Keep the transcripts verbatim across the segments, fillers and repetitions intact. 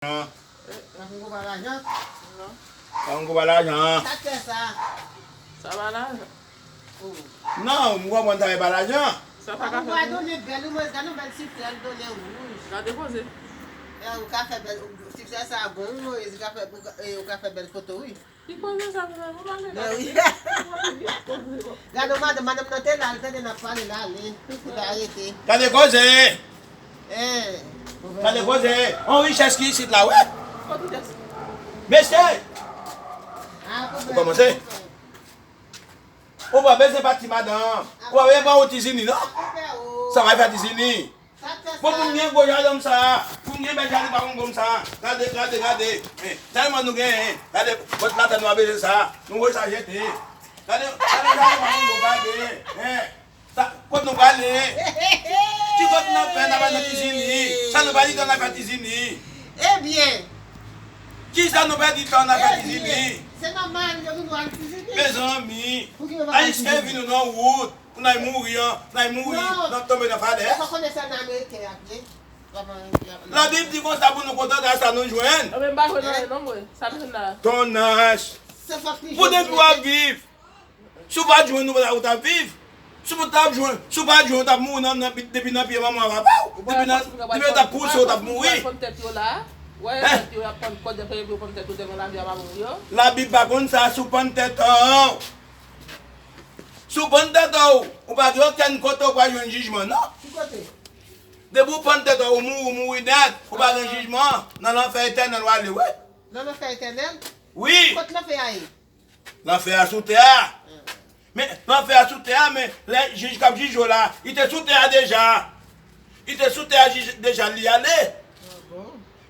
Pakongo pa lajan. Non. Pakongo pa lajan. Sa k fè sa? Sa pa lajan. Oh. Non, m konprann sa e pa lajan. Sa pa ka fè. Ou pa donnen bèl, ou mwen gade yon bèl siflè, l donnen wouj. Gade koze. E, ou ka fè bèl, siflè sa bon, wi, Moyiz, ou ka fè, ou ka, e, ou ka fè bèl foto, wi. Ki koze sa, mwen, mwen pale la. Gade, madanm, madanm nan te la, l tande n ap pale la, ale. Li pa rete. Gade koze! Eh. Gade koze! On richès ki isit la, wi! Mesye! Ou kòmanse? Ou pa bezwen pati madanm. Ou pa bezwen pran yon ti zini, non? Sa va fè ti zini. Bon, pou m gen gwo jaden m sa, pou m gen bèl jaden pa kongo m sa, gade, gade, gade. Men, tèlman nou genyen, gade, bòt latè nou pa bezwen sa, nou voye sa jete. Gade, gade jaden pa kongo, gade. Sa, kot nou prale? Ki kot n ap fè, n ap al nan kizin li? Sa nou pa di tan n ap fè kizin li? Ebyen. Kisa nou pèdi tan n ap fè kizin li? Se nòmal, yo vin al kizin li. Mezanmi, Ayisyen vin nou nan wout. Pou n al mouri an, n al mouri nan tonbe nan falèz. Ou pa konnen sa nan Ameriken y ap ye. Labib di konsa pou nou kontante ak sa nou jwenn. Mwen pa jwenn anyen non mwen. Sa m jwenn la. Ton âge. Pou depi w ap viv. Si w pa t jwenn ou t ap viv. Si w t ap jwenn, si w pa t jwenn ou t ap mouri nan, nan, depi nan pye manman w papa w. Depi nan, depi yo t ap pouse w t ap mouri. Pon tèt yo la. Wè tèt yo y ap pon kòd y ap fè yo pon tèt yo devan lavi a pa mouri yo. Labib pa konn sa sou pon tèt an. Si w pran tèt ou, ou pa gen okenn kote ou pral jwenn jijman, non. Ki kote? Depi w pran tèt ou, ou mouri, ou mouri nèt, ou pa gen jijman. Nan lanfè etènèl w ale, wi. Nan lanfè etènèl? Wi. Kot lanfè a ye? Lanfè a sou tè a. Men, lanfè a sou tè a, men lè jij k ap jije w la, li te sou tè a deja. Li te sou tè a jij, deja, li ale.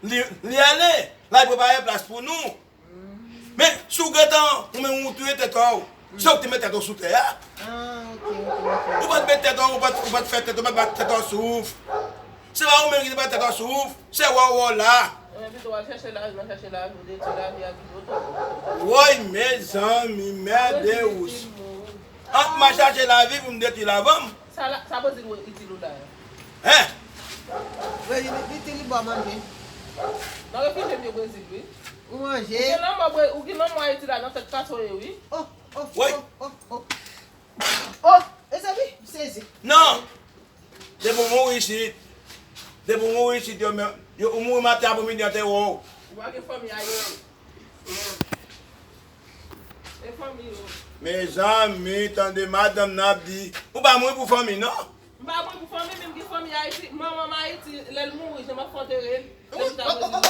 Li, li ale. La, li prepare plas pou nou. Men, si w gentan, ou menm ou touye tèt ou, se ou ki te met tèt ou sou tè a. Ou pa t met tèt ou, ou pa t, ou pa t fè tèt ou, ou pa t bat tèt ou souf. Se pa ou menm ki te bat tèt ou souf, se wè w wè w la. Ebyen, pito w al chèche lajan, chèche lavi, w detwi lavi a pito. Woy, mezanmi, mède wous. Ant m al chache lavi pou m detwi lavi m. Sa la, sa Brezil itil ou la? Hein? Brezil itil li ba w manje. Nan refije m yo Brezil, wi. Ou manje. Ou gen lanmò Bre-, ou gen lanmò Ayiti la nan tèt kasoye, wi. Oh, oh, oh, oh, oh. Oh, mezanmi, m sezi. Non! Depi w mouri isit, depi w mouri isit, yo, yo, ou mouri maten apremidi an te wè w. Ou pa gen fanmi aye. E fanmi yo. Mezanmi, tande madanm nan ap di, ou pa mouri pou fanmi, non? M pa mouri pou fanmi, men m gen fanmi Ayiti. Manman m Ayiti, lè l mouri, jan m ap fè antere l. Lè m ta mouri.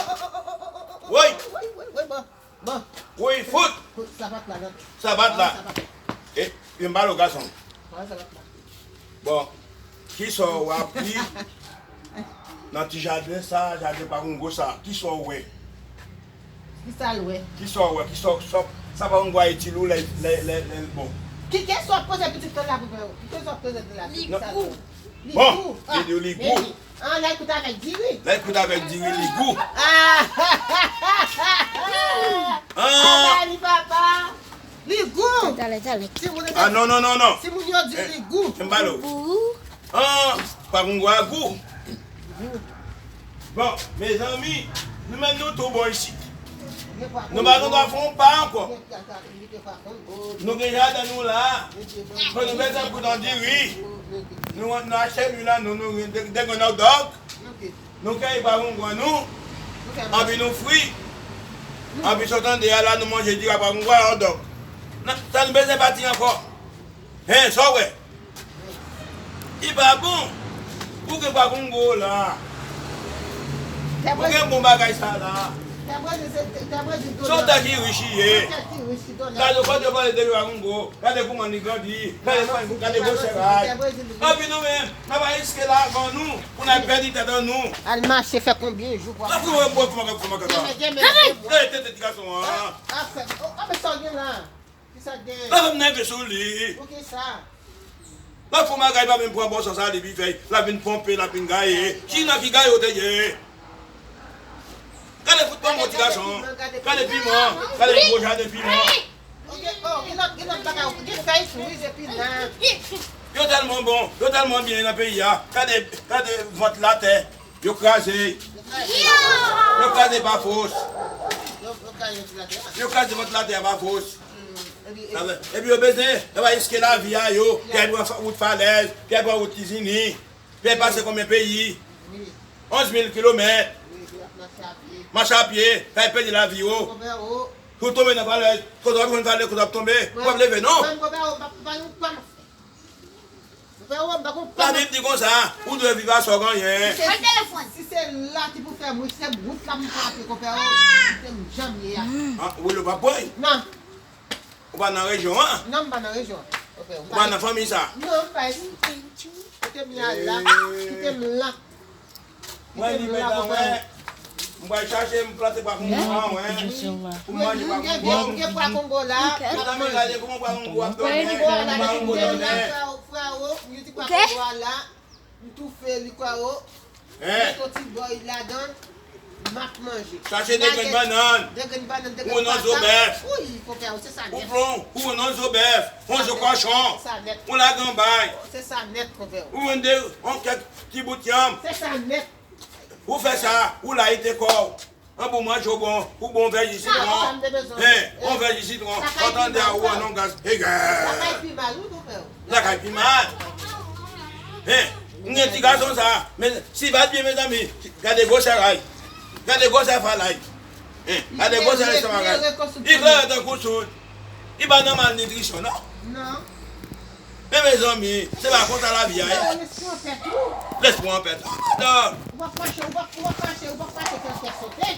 Woy! Woy, woy, woy, woy, bon. Bon. Woy, fout! Fout sapat la, non. Sapat la. Sapat la. E, e m pale w gason. Pran sapat la. Bon, kisa w ap di nan ti jaden sa, jaden pa kongo sa? Kisa w wè? Kisa l wè? Kisa w wè? Kisa w, sa, sa pa kongo a itil ou lè, lè, lè, lè l bon? Ki kesyon w ap poze pitit lan la pou mwen? Ki kesyon w ap poze l la? Li gou. Li gou. Bon, li di w li gou. Ah, lè l koute avèk diri. Lè l koute avèk diri, li gou. Ah! Ah, li papa. Li gou. Talè, talè. Ah, non, non, non, non. Timoun yo di li gou. M pale w. Ah, pa kongo a gou. Bon, mezanmi, nou menm nou tou bon isit. Nou pa gen dwa fè yon pa ankò. Nou gen jaden nou la. Fò nou bezwen kout an diri. Nou, nou achte lwil la, nou, nou, de, de grenn hot dog. Nou kèy pa kongo nou. Anpi nou fri. Anpi sa w tande a la, nou manje diri pa kongo a hot dog. Nan, sa nou bezwen pati ankò. Hen, sa w wè? Li pa bon. Ou gen pa kongo la. Ou gen bon bagay sa la. Se yon tè ki rich li ye. Gade, kote yo pale de pa kongo. Gade kouman li grandi. Gade, gade gwosè bagay. Anpi nou menm, n ap riske lavi nou pou n al pèdi tèt an nou. Al mache fè konbyen jou pou... Fè mwen, fè mwen, fè mwen kaka. Gade tèt ti gason an. Sa w gen la? Kisa k genyen? Lè fè m nève sou li. Poukisa? Lè fè m bagay pa menm pran bon sans a li, li fè, l ap vin ponpe, l ap vin gaye. Ki nan ki gaye w te ye? Gade fout bon ti gason. Gade piman, gade gwo jaden piman. Yo tèlman bon, yo tèlman byen nan peyi a. Gade, gade vant latè. Yo kraze. Yo kraze. Yo kraze pa fòs. Yo, yo kraze vantilatè a. Yo kraze vantilatè a pa fòs. Mm, epi, epi, epi yo bezwen, yo va riske lavi a yo, pi al pran fa-, wout Falèz, pi al pran wout Tizini, pi al pase konbyen peyi? Wi. Onz mil kilomèt. Wi, wi, ap mache a pye. Mache a pye, fè pèdi lavi yo. Konpè o. Si w tonbe nan Falèz, kote w ap jwenn Falèz, kote w ap tonbe? W ap leve, non? Mwen, konpè o, m pa, pa, pa, Frè, ou pa konprann. Labib di konsa, ou dwe viv a sa w genyen. Si se, si se la ki pou fè m riche, se wout la m frape, konpè, ou kite m jan m ye a. Ah, wout la pa pran. Non. Ou pa nan rejyon an? Non, m pa nan rejyon an. Konpè, ou pa nan fanmi sa? Non, m pa isit. Kite m la, la. Kite m la. Mwen li mèt an wè. M pral chache, m plante pwa kongo an wè. Pou m manje pwa kongo. Gen pwa kongo la. Mwen ta mwen gade kòman pwa kongo ap donnen. Pwa kongo donnen. Frè o, m di pwa kongo a la. M toufe li, frè o. Mete yon ti bòy ladan. M ap manje. Chache de grenn bannann. De grenn bannann, de grenn pata. Ou nan zo bèf. Wi, konpè, se sa nèt. Ou pran, ou nan zo bèf. Yon zo kòchon. Se sa nèt. Ou laganbay. Se sa nèt, konpè. Ou vende yon kèk ti bout yanm. Se sa nèt. Ou fè sa, ou layite kò w. An pou manje w bon, ou bon vè ji sitwon. Hein, bon vè ji sitwon. Ou tande a ou an non gaz. Egè. Lakay pi mal, wi, konpè. Lakay pi mal. Hein, m gen ti gason sa, men si va byen, mezanmi, gade gwosè ray. Gade gwosè falay. Hein, gade gwosè lestomak. Li klere tankou soud. Li pa nan malnitrisyon, non? Non. Men mezanmi, se pa konsa lavi a ye. Lespri an pèt. Lespri an pèt. Ah, non. Ou p ap mache, ou p ap, ou p ap mache, ou p ap mache fè kè sote.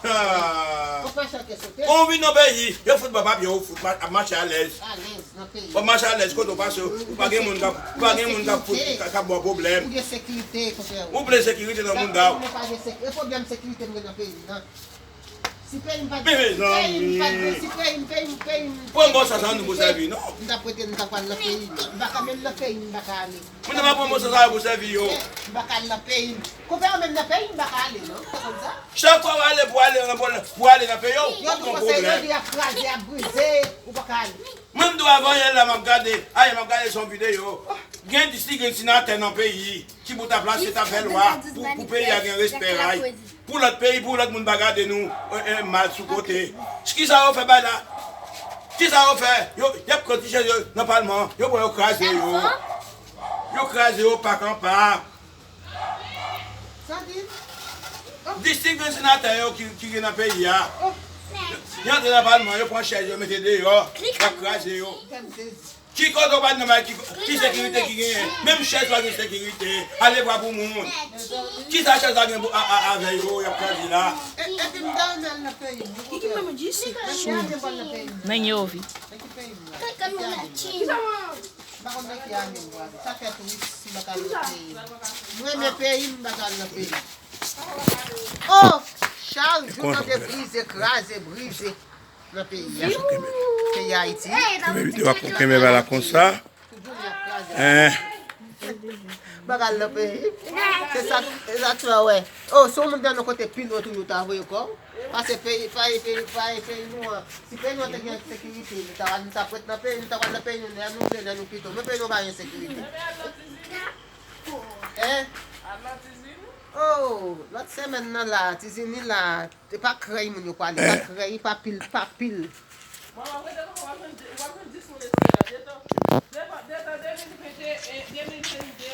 Ah. Ou p ap mache fè kè sote. Kon ou vin nan peyi, yo fout ba papye, ou fout ma-, ap mache alèz. Alèz nan peyi. W ap mache alèz kote w pase, ou pa gen moun k ap, ou pa gen moun k ap fout, k ap ba w pwoblèm. Ou gen sekirite, konpè. Ou plen sekirite nan moun da w. Mwen pa gen sek-, e pwoblèm sekirite m gen nan peyi, non. Si peyi m pa t, si peyi m pa t, si peyi m, peyi m, peyi m. Pran bon sa, sa nou pou sèvi, non? M t ap rete, m t ap pral nan peyi m. M pa ka menm nan peyi m, m pa ka ale. Moun nan pa pran bon sa, sa yo pou sèvi yo. M pa ka al nan peyi m. Konpè, menm nan peyi m, m pa ka ale, non. Ou konn sa? Chak fwa w ale pou ale nan, pou ale nan peyi w, yo di w pran pwoblèm. Yo di y ap kraze, y ap brize, ou pa ka ale. Mwen, m di w avan yè la, m ap gade, ayè, m ap gade sou yon videyo. Gen dis, gen senatè nan peyi. Ki pou ta plase, ta fè lwa pou, pou peyi a gen respè, ay. Pou lòt peyi, pou lòt moun pa gade nou, eh, eh, mal sou kote. Kisa yo fè bay la? Kisa yo fè? Yo, y ap pran ti chèz yo nan palman, yo pran yo kraze yo. Yo kraze yo pak an pak. Dis, gen senatè yo ki, ki gen nan peyi a. Y antre nan palman, yo pran chèz yo mete deyò, y ap kraze yo. Ki kote w pa t nan bay, ki, ki sekirite ki genyen? Menm chèz pa gen sekirite. Ale vwa pou moun. Kisa chèz la gen pou, a, a, avè yo, y ap kraze la? E, epi m ta renmen al nan peyi m, wi, konpè. Nan ki peyi m la? Nan ki peyi m la? M pa konn nan ki ane m prale. Sa fè tris si m pa ka al nan peyi m. M renmen peyi m, m pa ka al nan peyi m. Oh! Chak jou tande brize, kraze, brize. Nan peyi a. Peyi Ayiti. Kenbe videyo a, kenbe ba la konsa. Hein. M pa ka al nan peyi. Se sa, se sa tou a wè. Oh, si yon moun nan yon kote pi lwen toujou ta voye kò w. Pase peyi, pa e peyi, pa e peyi nou an. Si peyi nou an te gen sekirite, nou ta, nou ta ret nan peyi, nou ta pral nan peyi nou, lè nou vle, lè nou pito. Men peyi nou pa gen sekirite. Hein? Oh, lòt semèn nan la, Tizini la. Se pa krèy moun yo pwale, pa krèy, pa pil, pa pil. Bon, w ap rete konsa, w ap jwenn, w ap jwenn dis moun espere. Detan, detan, detan de mil venn de, e, de mil venn de,